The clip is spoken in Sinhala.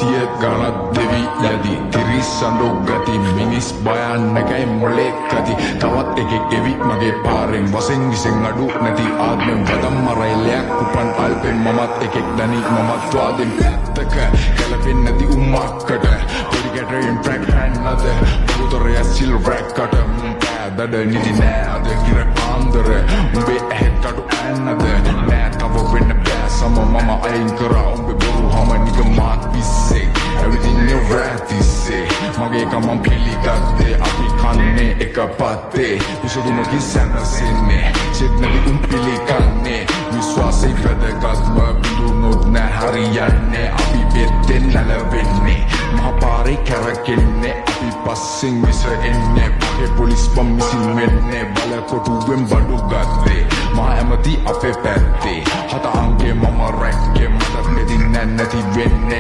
සිය ගණක් දෙවි යදි තිරිසනු ගති මිනිස් භයානකයි මොලේ ගති තවත් එකෙක් එවි මගේ පාරෙන් වසෙන් විසෙන් අඩු නැති ආත්මෙන් වදම් මරයිලයක් උපන් අල්පෙන් මමත් එකෙක් දනි මමත් වාදෙන් පැත්තක ගැලපෙන්නේ නැති උම්මක්කට පොඩි ගැටයෙන් ට්‍රැක් හැන්නද බහුතරය සිල් රැක්කට දඩ නිදි නෑ අද කිර පාන්දර උඹේ ඇහැ කඩු ඇන්නද නෑ තව වෙන්න බෑ සම මම අයින් කරා උඹේ බොරු හම නික මාත් පිස්සෙක් ඇවිදින්නේ රෑ තිස්සේ මගේ කමම් පිළිගත්තේ අපි කන්නේ එක පත්තේ විසඳුමකින් සැනසෙන්නේ සෙත් නැති උන් පිළිගන්නේ විශ්වාසය වැදගත්ම බිඳුනොත් නෑ හරියන්නේ අපි බෙත්තෙන් නැලවෙන්නේ මහපාරේ කැරකෙන්නේ අපි පස්සෙන් විස එන්නේ පහේ පොලිස් බම් මිසින් වෙන්නේ බල කොටුවෙන් බඩු ගත්තේ මහ ඇමති අපේ පැත්තේ හත අංකේ මම රැක්කේ මට බෙදින්නේ නැති වෙන්නේ.